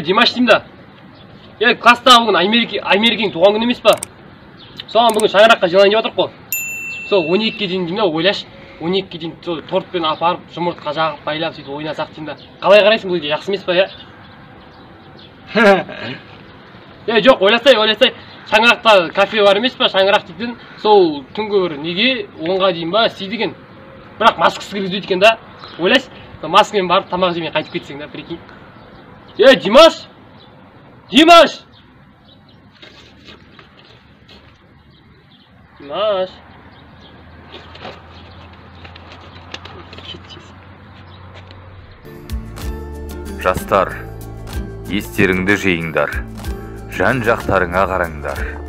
Димаш деймін да. Класстағы бүгін Американың туған күні емес па? Соған бүгін шаңыраққа жиналайын деп жатырмық қой. Сол 12-ге дейін деймін да, ойлашы. 12-ге дейін сол тортпен апарып, жұмыртқа жағып, байлап сөйтіп ойнасақ деймін да. Қалай қарайсың бұл идея, жақсы емес па, иә? Жоқ, ойласай, ойласай. Шаңырақта кафе бар емес па, шаңырақ дейтін, сол түнгі бір неге 10-ға дейін ба істейді екен. Бірақ маскасыз кіргізбейді екен да. Ойлашы, маскамен барып тамақ жемей қайтып кетсең да, прикинь. Димаш! Димаш! Димаш! Жастар, естеріңді жиыңдар, жан-жақтарыңа қараңдар.